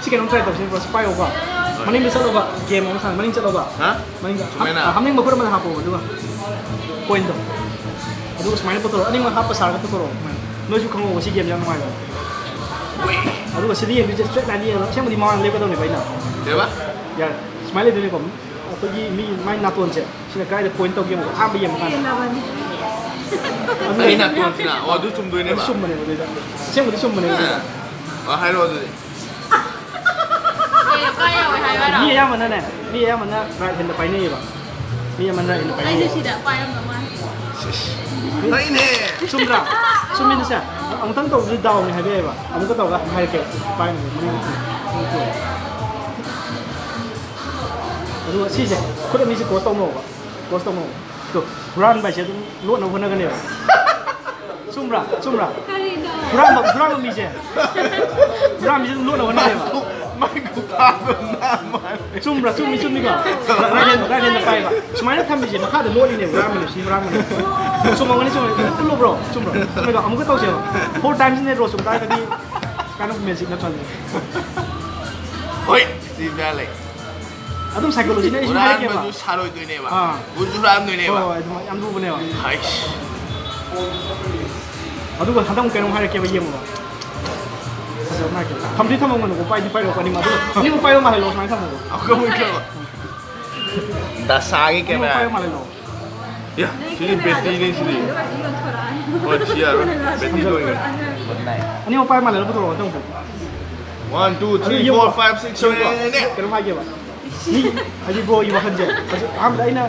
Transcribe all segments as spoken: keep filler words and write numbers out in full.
ꯁꯤ ꯀꯩꯅꯣꯝ try ꯇꯧꯁꯦ bro, ꯁꯤ ꯄꯥꯏꯌꯣꯀꯣ꯫ ꯃꯅꯤꯡꯗ ꯆꯠꯂꯣꯕ, game ꯑꯃ ꯁꯥꯟꯅ, ꯃꯅꯤꯡ ꯆꯠꯂꯣꯕ꯫ ꯍꯥ? ꯃꯅꯤꯡꯗ ꯁꯨꯃꯥꯏꯅ? ꯍꯥꯞ-, ꯍꯥꯞꯅꯤꯡꯕ ꯈꯨꯠ ꯑꯃꯗ ꯍꯥꯞꯄꯣꯕ, ꯑꯗꯨꯒ coinꯗꯣ꯫ ꯑꯗꯨꯒ ꯁꯨꯃꯥꯏꯅ ꯄꯨꯊꯣꯔꯛꯑꯣ, ꯑꯅꯤꯃꯛ ꯍꯥꯞꯄ ꯁꯥꯔꯒ ꯄꯨꯊꯣꯔꯛꯑꯣ꯫ ꯅꯣꯏꯁꯨ ꯈꯪꯍꯧꯕ ꯁꯤ gameꯁꯦ ꯌꯥꯝ ꯅꯨꯡꯉꯥꯏꯕꯅꯦ꯫ ꯑꯗꯨꯒ ꯁꯤꯗ ꯌꯦꯡꯗꯣꯏꯁꯦ straight lineꯗ ꯌꯦꯡꯉꯣ, ꯑꯁꯦꯡꯕꯗꯤ ꯃꯃꯥꯡꯗ ꯂꯦꯞꯀꯗꯧꯅꯦꯕ ꯑꯩꯅ꯫ ꯀꯩꯕ? ꯌꯥꯔꯦ, ꯁꯨꯃꯥꯏꯅ ꯂꯩꯗꯣꯏꯅꯦꯀꯣ꯫ ꯑꯩꯈꯣꯏꯒꯤ ꯃꯤ ꯃꯥꯏ ꯅꯥꯇꯣꯟꯁꯦ ꯁꯤꯅ ꯀꯥꯏꯗ point ꯇꯧꯒꯦ ꯌꯦꯡꯉꯣ, ꯑꯍꯥꯟꯕ ꯌꯦꯡꯕ ꯀꯥꯟꯗ꯫ ꯑꯗꯨ ꯑꯩ ꯅꯥꯇꯣꯟꯁꯤꯅ? ꯑꯣ, ꯑꯗꯨ ꯆꯨꯝꯗꯣꯏꯅꯦꯕ? ꯑꯗꯨ ꯆꯨꯝꯕꯅꯦꯕ ꯑꯗꯨꯏꯗ꯫ ꯑꯁꯦꯡꯕꯗꯤ ꯆꯨꯝꯕꯅꯦꯕ ꯑꯗꯨꯏꯗ꯫ ꯑ, ꯍꯥꯏꯔꯣ ꯑꯗꯨꯗꯤ꯫ ꯀꯩ, ꯀꯥꯏ ꯌꯥꯎꯋꯦ ꯍꯥꯏꯌꯣ ꯍꯥꯏꯔꯣ? ꯃꯤ ꯑꯌꯥꯝꯕꯅꯅꯦ, ꯃꯤ ꯑꯌꯥꯝꯕꯅ right handꯗ ꯄꯥꯏꯅꯩꯌꯦꯕ꯫ ꯃꯤ ꯑꯃꯅ right handꯗ ꯑꯩꯁꯨ ꯄꯥꯏꯅꯩꯌꯦꯕ꯫ ꯁꯤꯗ ꯄꯥꯏꯔꯝꯗꯧ ꯃꯥꯜꯂꯦ꯫ ꯁꯤꯁ꯫ ꯐꯩꯅꯦ꯫ ꯆꯨꯝꯗ꯭ꯔꯥ? ꯆꯨꯝꯃꯤꯅꯦ ꯁꯦ꯫ ꯑꯃꯨꯛꯇꯪ ꯇꯧꯕꯗꯤ ꯗꯥꯎꯅꯤ ꯍꯥꯏꯕ ꯌꯥꯏꯌꯦꯕ꯫ ꯑꯃꯨꯛꯀ ꯇꯧꯔꯒ ꯍꯥꯏꯔꯛꯀꯦ꯫ ꯄꯥꯏꯅꯕ ꯃꯅꯤꯡ꯫ ꯑꯗꯨꯒ ꯁꯤꯁꯦ, ꯈꯨꯠ ꯑꯅꯤꯁꯦ cross ꯇꯧꯅꯧꯕ꯫ Cross ꯇꯧꯅꯧꯕ꯫ ꯇꯨ, ꯍꯨꯔꯥꯟꯕ ꯍꯥꯏꯁꯦ ꯑꯗꯨꯝ ꯂꯣꯠꯅꯕ ꯍꯣꯠꯅꯒꯅꯦꯕ꯫ ꯆꯨꯝꯕ꯭ꯔꯥ? ꯆꯨꯝꯕ꯭ꯔꯥ? ꯀꯔꯤꯅꯣ? ꯍꯨꯔꯥꯟꯕ, ꯍꯨꯔꯥꯟꯕ ꯃꯤꯁꯦ, ꯍꯨꯔꯥꯟꯕ ꯃꯤꯁꯦ ꯑꯗꯨꯝ ꯂꯣꯠꯅꯕ ꯍꯣꯠꯅꯩꯌꯦꯕ꯫ ꯃꯥꯏ ꯈꯨꯐꯥꯗꯣ ꯅꯥ ꯃꯥꯜꯂꯦ꯫ ꯆꯨꯝꯕ꯭ꯔꯥ? ꯆꯨꯝꯃꯤ, ꯆꯨꯝꯃꯤꯀꯣ? Right hand, right handꯗ ꯄꯥꯏꯕ꯫ ꯁꯨꯃꯥꯏꯅ ꯊꯝꯃꯤꯁꯦ ꯃꯈꯥꯗ ꯂꯣꯠꯂꯤꯅꯦꯕ ꯍꯨꯔꯥꯟꯕꯅ, ꯁꯤ ꯍꯨꯔꯥꯟꯕꯅ꯫ ꯆꯨꯝꯃꯝꯒꯅꯤ, ꯆꯨꯝꯃꯝꯒꯅꯤ꯫ ꯎꯠꯂꯨ bro, ꯆꯨꯝꯕ꯭ꯔꯥ? ꯆꯨꯝꯃꯦꯀꯣ? ꯑꯃꯨꯛꯀ ꯇꯧꯁꯦꯕ꯫ Four times in a row ꯆꯨꯝ ꯇꯥꯔꯒꯗꯤ kind of magic ꯅꯠꯇ꯭ꯔꯅꯦ? ꯍꯣꯏ, ꯁꯤ ꯕꯦꯔꯥ ꯂꯩ꯫ ꯑꯗꯨꯝ psychologyꯅ ꯑꯩꯁꯨ ꯍꯥꯏꯔꯛꯀꯦꯕ꯫ ꯍꯨꯔꯥꯟꯕꯁꯨ ꯁꯥꯔꯣꯏꯗꯣꯏꯅꯦꯕ꯫ ꯑꯥ꯫ ꯒꯨꯟꯁꯨ ꯍꯨꯔꯥꯟꯗꯣꯏꯅꯦꯕ꯫ ꯍꯣꯏ, ꯍꯣꯏ, ꯑꯗꯨꯃꯥꯏꯅ ꯌꯥꯝ ꯂꯨꯕꯅꯦꯕ꯫ ꯍꯥꯏꯁ꯫ ꯑꯗꯨꯒ ꯍꯟꯗꯛ ꯑꯃꯨꯛ ꯀꯩꯅꯣꯝ ꯍꯥꯏꯔꯛꯀꯦꯕ, ꯌꯦꯡꯉꯣꯕ꯫ ꯐꯖꯕ ꯑꯃ ꯍꯥꯏꯔꯛꯀꯦ꯫ ꯊꯝꯗꯤ ꯊꯝꯃꯝꯒꯅꯨꯀꯣ, ꯄꯥꯏꯗꯤ ꯄꯥꯏꯔꯛꯑꯣ, ꯑꯅꯤꯃꯛ꯫ ꯑꯗꯨꯒ ꯑꯅꯤꯃꯛ ꯄꯥꯏꯕ ꯃꯥꯜꯍꯜꯂꯣ, ꯁꯨꯃꯥꯏꯅ ꯊꯝꯃꯣꯕ꯫ ꯑꯃꯨꯛꯀ ꯑꯃꯨꯛ ꯏꯟꯊꯣꯛꯑꯣ꯫ ꯗꯁꯥꯒꯤ ꯑꯅꯤꯃꯛ camera꯫ ꯄꯥꯏꯕ ꯃꯥꯜꯍꯜꯂꯣ꯫ ꯌꯥ, ꯁꯤꯗꯤ batteryꯅꯦ ꯁꯤꯗꯤ꯫ ꯍꯣꯏ, ꯁꯤ ꯌꯥꯔꯣꯏ꯫ Battery ꯂꯣꯏꯈ꯭ꯔꯦ꯫ ꯑꯅꯤꯃꯛ ꯄꯥꯏꯕ ꯃꯥꯜꯍꯜꯂꯣ ꯄꯨꯊꯣꯔꯛꯑꯣ, ꯑꯗꯨ ꯑꯃꯨꯛ꯫ One, two, three, ꯑꯗꯨ four, ꯌꯦꯡꯉꯣ꯫ Five, six, seven, eight, nine꯫ ꯀꯩꯅꯣꯝ ꯍꯥꯏꯒꯦꯕ꯫ ꯃꯤ, ꯍꯥꯏꯗꯤ broꯒꯤ ꯋꯥꯈꯜꯁꯦ, ꯍꯧꯖꯤꯛ ꯑꯍꯥꯟꯕꯗ ꯑꯩꯅ,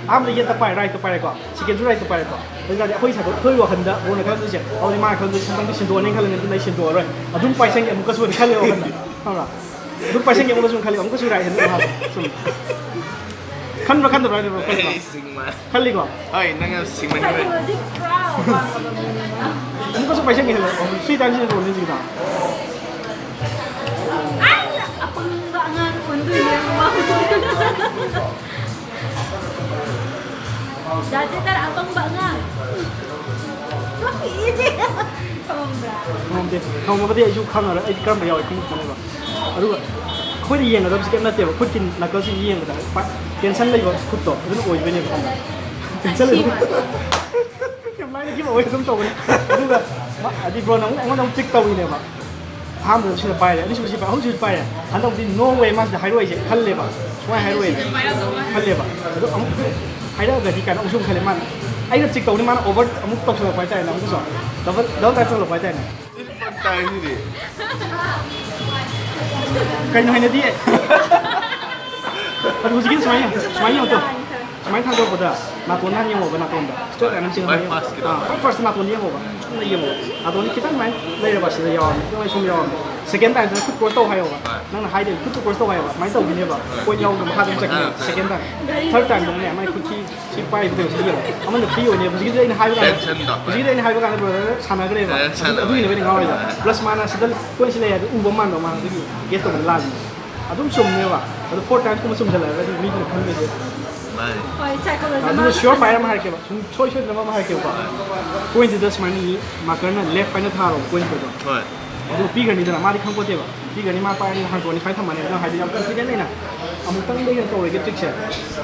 ꯑꯍꯥꯟꯕꯗ yetꯇ ꯄꯥꯏ, rightꯇ ꯄꯥꯏꯔꯦꯀꯣ, secondꯁꯨ rightꯇ ꯄꯥꯏꯔꯦꯀꯣ, ꯑꯗꯨ ꯑꯣꯏꯇꯥꯔꯗꯤ ꯑꯩꯈꯣꯏ ꯁꯥꯏꯗꯣ, ꯑꯩꯈꯣꯏ ꯋꯥꯈꯜꯗ broꯅ ꯈꯜꯂꯝꯗꯣꯏꯁꯦ, ꯑꯗꯨꯗꯤ ꯃꯥꯅ ꯈꯜꯂꯝꯗꯣꯏꯁꯦ ꯁꯦꯝꯗꯣꯛꯇꯤ ꯁꯦꯝꯗꯣꯛꯑꯅꯤ ꯈꯜꯂꯅꯤ, ꯑꯗꯨꯅ ꯑꯩ ꯁꯦꯝꯗꯣꯛꯑꯔꯣꯏ, ꯑꯗꯨꯝ ꯄꯥꯏꯁꯟꯒꯦ ꯑꯃꯨꯛꯀꯁꯨ ꯑꯣꯏꯅ ꯈꯜꯂꯦ ꯋꯥꯈꯜꯗ, ꯈꯪꯕ꯭ꯔꯥ? ꯑꯗꯨꯝ ꯄꯥꯏꯁꯟꯒꯦ ꯑꯃꯨꯛꯀꯁꯨ ꯈꯜꯂꯦ, ꯑꯃꯨꯛꯀꯁꯨ right ꯍꯦꯟꯗꯣꯛ ꯍꯥꯞꯄꯦ꯫ ꯁꯨꯝ ꯈꯟꯕ꯭ꯔꯥ ꯈꯟꯗꯕ꯭ꯔꯥ ꯍꯥꯏꯗꯤ bro, ꯈꯟꯕ꯭ꯔꯥ? ꯑꯩ ꯁꯤꯡꯃ-, ꯈꯜꯂꯤꯀꯣ? ꯍꯣꯏ, ꯅꯪ ꯌꯥꯝ ꯁꯤꯡꯃꯟꯈ꯭ꯔꯦ꯫ Psychology ꯄꯨꯔꯥ ꯋꯥꯡꯕ ꯃꯤꯅꯦ꯫ ꯑꯃꯨꯛꯀꯁꯨ ꯄꯥꯏꯁꯟꯒꯦ ꯍꯥꯏꯕ꯫ Three timesꯅꯦ ꯔꯣꯜꯅꯤꯁꯤꯒꯤꯗ꯫ ꯑꯩꯅ ꯑꯄꯪꯕ ꯑꯉꯥꯡ ꯑꯣꯟꯗꯣꯏꯅꯦ ꯃꯃꯥ꯫ ꯗꯥ ꯆꯦꯇꯟ ꯑꯄꯪꯕ ꯑꯉꯥꯡ꯫ ꯈꯪꯕ꯭ꯔꯥ? ꯈꯪꯉꯝꯗꯦ꯫ ꯈꯪꯉꯝꯃꯕꯗꯤ ꯑꯩꯁꯨ ꯈꯪꯉꯔꯣꯏ꯫ ꯑꯩꯗꯤ ꯀꯔꯝꯕ ꯌꯥꯎꯋꯤ ꯈꯪꯗꯦꯕ꯫ ꯑꯗꯨꯒ ꯑꯩꯈꯣꯏꯅ ꯌꯦꯡꯒꯗꯕꯁꯤ ꯀꯩꯝ ꯅꯠꯇꯦꯕ, ꯈꯨꯠꯀꯤ ꯅꯀꯜꯁꯤ ꯌꯦꯡꯕꯗ ꯄ-, tension ꯂꯩꯕ ꯈꯨꯠꯇꯣ ꯑꯗꯨꯅ ꯑꯣꯏꯗꯣꯏꯅꯦꯕ, ꯈꯪꯕ꯭ꯔꯥ? Tension ꯂꯩꯕ ꯈꯨꯠ꯫ ꯌꯥꯝ ꯂꯥꯏꯅ give away ꯑꯗꯨꯝ ꯇꯧꯕꯅꯤ꯫ ꯑꯗꯨꯒ ꯃꯥ-, ꯍꯥꯏꯗꯤ bro ꯅ ꯑꯃꯨꯛ ꯑꯩꯉꯣꯟꯗ ꯑꯃꯨꯛ trick ꯇꯧꯔꯤꯅꯦꯕ꯫ ꯑꯍꯥꯟꯕꯗ ꯁꯤꯗ ꯄꯥꯏꯔꯦ, ꯑꯅꯤꯁꯨꯕ ꯁꯤ ꯄꯥꯏꯔꯦ, ꯑꯍꯨꯝꯁꯨꯕ ꯁꯤ ꯄꯥꯏꯔꯦ꯫ ꯍꯟꯗꯛꯇꯤ no way ꯃꯥꯁꯤꯗ ꯍꯥꯏꯔꯛꯑꯣꯏꯁꯦ ꯈꯜꯂꯦꯕ꯫ ꯁꯨꯃꯥꯏꯅ ꯍꯥꯏꯔꯛꯑꯣꯏ ꯈꯜꯂꯦꯕ꯫ ꯑꯗꯣ ꯑꯃꯨꯛ ꯍꯥꯏꯔꯛꯑꯒꯗꯤ ꯀꯥꯏꯅ ꯑꯃꯨꯛꯁꯨ ꯑꯃꯨꯛ ꯈꯜꯂꯦ ꯃꯥꯅ꯫ ꯑꯩꯅ trick ꯇꯧꯅꯤ, ꯃꯥꯅ over ꯑꯃꯨꯛ ꯇꯧꯁꯜꯂꯛꯄ ꯍꯥꯏꯇꯥꯔꯦꯅꯦ, ꯑꯃꯨꯛꯀꯁꯨ꯫ Double, double try ꯇꯧꯁꯜꯂꯛꯄ ꯍꯥꯏꯇꯥꯔꯦꯅꯦ꯫ ꯐꯔꯛ ꯇꯥꯏ ꯁꯤꯗꯤ꯫ ꯀꯩꯅꯣ ꯍꯩꯅꯗꯤꯌꯦ꯫ ꯑꯗꯨ ꯍꯧꯖꯤꯛꯀꯤ ꯁꯨꯃꯥꯏꯅ, ꯁꯨꯃꯥꯏꯅ ꯌꯦꯡꯉꯣ ꯇꯨ꯫ ꯁꯨꯃꯥꯏꯅ ꯊꯥꯡꯗꯣꯔꯛꯄꯗ ꯅꯥꯇꯣꯟ ꯍꯥꯟꯅ ꯌꯦꯡꯉꯣꯕ, ꯅꯥꯇꯣꯟꯗ꯫ Straight line ꯑꯃ ꯆꯤꯡꯉꯒ ꯈ꯭ꯋꯥꯏ ꯌꯦꯡꯉꯣ꯫ First ꯀꯤꯗꯣ꯫ ꯑꯥ, ꯈ꯭ꯋꯥꯏ first ꯅꯥꯇꯣꯟꯗ ꯌꯦꯡꯉꯣꯕ꯫ ꯆꯨꯝꯅ ꯌꯦꯡꯉꯣꯕ꯫ ꯅꯥꯇꯣꯟꯗ ꯈꯤꯇꯪ ꯁꯨꯃꯥꯏꯅ ꯂꯩꯔꯕ, ꯁꯤꯗ ꯌꯥꯎꯔꯝꯃꯦ, ꯈꯤꯇꯪ ꯁꯨꯝ ꯌꯥꯎꯔꯝꯃꯦ꯫ Second time ꯗꯨꯅ ꯈꯨꯠ cross ꯇꯧ ꯍꯥꯏꯌꯣꯕ꯫ ꯍꯣꯏ꯫ ꯅꯪꯅ ꯍꯥꯏꯗꯣꯏ ꯈꯨꯠꯇꯨ cross ꯇꯧ ꯍꯥꯏꯌꯣꯕ꯫ ꯁꯨꯃꯥꯏꯅ ꯇꯧꯈꯤꯅꯦꯕ꯫ ꯍꯣꯏ꯫ Point ꯌꯥꯎꯗꯅ ꯃꯈꯥꯗ ꯑꯗꯨꯝ ꯆꯠꯈꯤꯅꯦꯕ꯫ ꯃꯈꯥꯗ ꯆꯠꯈꯤ꯫ Second time꯫ Third time ꯗꯨꯅꯅꯦ ꯃꯥꯏ ꯈꯨꯠꯁꯤ ꯁꯤ ꯄꯥꯏꯕꯗꯣ ꯁꯤ ꯌꯦꯡꯉꯣ꯫ ꯑꯃꯅ free ꯑꯣꯏꯅꯦꯕ꯫ ꯍꯧꯖꯤꯛꯀꯤꯗꯨꯗ ꯑꯩꯅ ꯍꯥꯏꯕ ꯀꯥꯟꯗ, tension ꯗꯣ꯫ ꯍꯧꯖꯤꯛꯀꯤꯗꯨꯗ ꯑꯩꯅ ꯍꯥꯏꯕ ꯀꯥꯟꯗ brother ꯗ ꯁꯥꯟꯅꯈ꯭ꯔꯦꯕ꯫ Tension ꯑꯗꯨ-, ꯑꯗꯨꯒꯤꯅꯦꯕ ꯑꯩꯅ ꯉꯥꯎꯔꯤꯗꯣ꯫ ꯑꯣꯏ꯫ Plus ꯃꯥꯅ ꯁꯤꯗ point ꯁꯤ ꯂꯩ ꯍꯥꯏꯗꯣ ꯎꯕ ꯃꯥꯟꯕ ꯃꯥꯅ, ꯑꯗꯨꯒꯤ guess ꯇꯧꯕꯗ ꯂꯥꯜꯂꯤꯅꯦ꯫ ꯑꯗꯨꯝ ꯆꯨꯝꯅꯦꯕ꯫ ꯑꯗꯣ four times ꯀꯨꯝꯕ ꯆꯨꯝꯁꯤꯜꯂꯛꯑꯒꯗꯤ ꯃꯤꯗꯨꯅ ꯈꯟꯗꯣꯏꯁꯦ꯫ ꯃꯥꯅꯦ꯫ ꯍꯣꯏ, psychology ꯑꯗꯨꯅ ꯃꯥꯅ sure fire ꯑꯃ ꯍꯥꯏꯔꯛꯀꯦꯕ꯫ ꯁꯨꯝ ꯁꯣꯏ ꯁꯣꯏꯗꯅꯕ ꯑꯃ ꯍꯥꯏꯔꯛꯀꯦꯕꯀꯣ꯫ Point ꯁꯤꯗ ꯁꯨꯃꯥꯏꯅ marker ꯅ left ꯍꯥꯏꯅ ꯊꯥꯔꯣ point ꯁꯤꯗ꯫ ꯍꯣꯏ꯫ ꯑꯗꯨ ꯄꯤꯈ꯭ꯔꯅꯤꯗꯅ, ꯃꯥꯗꯤ ꯈꯪꯄꯣꯠꯇꯦꯕ꯫ ꯄꯤꯈ꯭ꯔꯅꯤ, ꯃꯥ ꯄꯥꯏꯔꯅꯤ, ꯍꯥꯡꯇꯣꯛꯑꯅꯤ, ꯁꯨꯃꯥꯏꯅ ꯊꯝꯃꯅꯤ꯫ ꯅꯪ ꯍꯥꯏꯗꯤ ꯌꯥꯝ confident ꯂꯩꯅ ꯑꯃꯨꯛꯇꯪꯗ ꯍꯦꯟꯅ ꯇꯧꯔꯒꯦ trick ꯁꯦ,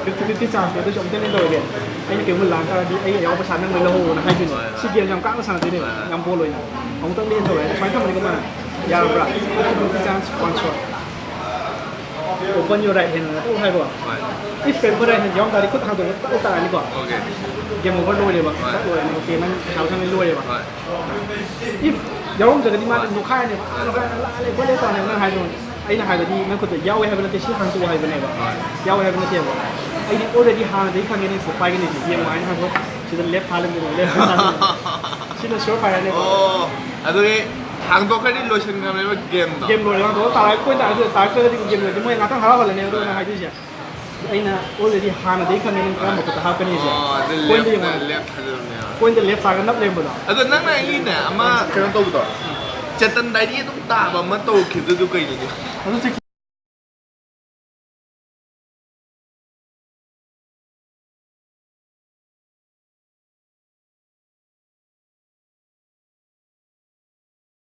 fifty fifty chance ꯅꯦ, ꯑꯗꯨꯁꯨ ꯑꯃꯨꯛꯇꯪꯗ ꯍꯦꯟꯅ ꯇꯧꯔꯒꯦ꯫ ꯑꯩꯅ ꯀꯩꯒꯨꯝꯕ ꯂꯥꯟ ꯇꯥꯔꯗꯤ ꯑꯩ ꯑꯌꯥꯎꯕ ꯄꯩꯁꯥ ꯅꯪ ꯂꯣꯏ ꯂꯧꯍꯧꯔꯣꯅ ꯍꯥꯏꯗꯣꯏꯅꯦ꯫ ꯁꯤ game ꯁꯦ ꯌꯥꯝ ꯀꯥꯟꯅ ꯁꯥꯟꯅꯗꯣꯏꯅꯦꯕ, ꯌꯥꯝ bold ꯑꯣꯏꯅ꯫ ꯑꯃꯨꯛꯇꯪꯗ ꯍꯦꯟꯅ ꯇꯧꯔꯒꯦ꯫ ꯁꯨꯃꯥꯏꯅ ꯊꯝꯃꯅꯤꯀꯣ ꯃꯥꯅ꯫ ꯌꯥꯔꯕ꯭ꯔꯥ? Fifty fifty chance, one shot꯫ Open your right hand ꯑꯅ ꯇꯛ ꯍꯥꯏꯔꯣ꯫ ꯍꯣꯏ꯫ If ꯀꯔꯤꯒꯨꯝꯕ right hand ꯌꯥꯎꯔꯝ ꯇꯥꯔꯗꯤ ꯈꯨꯠ ꯍꯥꯡꯗꯣꯛꯑꯒ ꯇꯛ ꯇꯥꯔꯅꯤꯀꯣ꯫ Okay꯫ Game over ꯂꯣꯏꯔꯦꯕ꯫ ꯍꯣꯏ꯫ ꯇꯛ ꯂꯣꯏꯔꯅꯤ꯫ Okay, ꯅꯪ ꯄꯩꯁꯥ ꯃꯁꯤꯡꯗꯤ ꯂꯣꯏꯔꯦꯕ꯫ ꯍꯣꯏ꯫ If ꯌꯥꯎꯔꯝꯗ꯭ꯔꯒꯗꯤ ꯃꯥꯗꯤ ꯍꯣꯏ꯫ ꯅꯣꯛꯈꯥꯏꯔꯅꯦꯕ꯫ ꯍꯣꯏ꯫ ꯅꯣꯛꯈꯥꯏꯔꯅ ꯂꯥꯜꯂꯦ ꯈꯣꯠꯂꯦ ꯇꯧꯔꯅꯦꯕ ꯅꯪ ꯍꯥꯏꯗꯣ꯫ ꯑꯩꯅ ꯍꯥꯏꯕꯗꯤ ꯅꯪ ꯈꯨꯠꯇ ꯌꯥꯎꯋꯦ ꯍꯥꯏꯕ ꯅꯠꯇꯦ, ꯁꯤ ꯍꯥꯡꯇꯣꯛꯑꯣ ꯍꯥꯏꯕꯅꯦꯕ꯫ ꯍꯣꯏ꯫ ꯌꯥꯎꯋꯦ ꯍꯥꯏꯕ ꯅꯠꯇꯦꯕ꯫ ꯑꯩꯗꯤ already ꯍꯥꯟꯅꯗꯒꯤ ꯈꯪꯉꯦ ꯅꯪ ꯁꯤꯗ ꯄꯥꯏꯒꯅꯤ ꯁꯤ꯫ ꯌꯦꯡꯉꯣ ꯍꯥꯏꯅ ꯍꯥꯏꯕ꯫ ꯁꯤꯗ left ꯊꯥ ꯂꯩꯔꯝꯃꯦ, left ꯊꯥ ꯂꯩꯔꯝꯃꯦ꯫ ꯁꯤꯅ sure fire ꯅꯦꯕ꯫ ꯑꯣ, ꯑꯗꯨꯒꯤ ꯍꯥꯡꯗꯣꯛꯈ꯭ꯔꯗꯤ ꯂꯣꯏꯁꯤꯟꯈ꯭ꯔꯕꯅꯦꯕ game ꯗꯣ꯫ Game ꯂꯣꯏꯔꯦ, ꯍꯥꯡꯗꯣꯛꯑ ꯇꯥꯔꯛ-, point ꯇꯥꯔꯛꯇ꯭ꯔ-, ꯇꯥꯔꯛꯇ꯭ꯔꯒꯗꯤ game ꯂꯣꯏꯔꯦ꯫ ꯃꯣꯏ ꯉꯥꯛꯇꯪ ꯍꯔꯥꯎꯍꯜꯂꯅꯦꯕ, ꯑꯗꯨꯒ ꯅꯪ ꯍꯥꯏꯗꯣꯏꯁꯦ꯫ ꯑꯩꯅ already ꯍꯥꯟꯅꯗꯒꯤ ꯈꯪꯉꯦ ꯅꯪ ꯀꯔꯝꯕ ꯈꯨꯠꯇ ꯍꯥꯞꯀꯅꯤꯁꯦ꯫ ꯑꯣ, ꯑꯗꯨ point ꯗ left ꯌꯦꯡꯉꯣ꯫ Left ꯊꯥꯖꯤꯜꯂꯝꯅꯦꯕ꯫ Point ꯗ left ꯊꯥꯔꯒ ꯅꯞ ꯂꯩꯔꯝꯕꯗꯣ꯫ ꯑꯗꯣ ꯅꯪꯅ ꯑꯩꯒꯤꯅꯦ ꯑꯃ ꯀꯩꯅꯣ ꯇꯧꯕꯗꯣ, ꯆꯦꯇꯟ diary ꯑꯗꯨꯝ ꯇꯥꯕ ꯑꯃ ꯇꯧꯈꯤꯕꯗꯨ ꯀꯩꯅꯣꯗꯤ? ꯑꯗꯨ check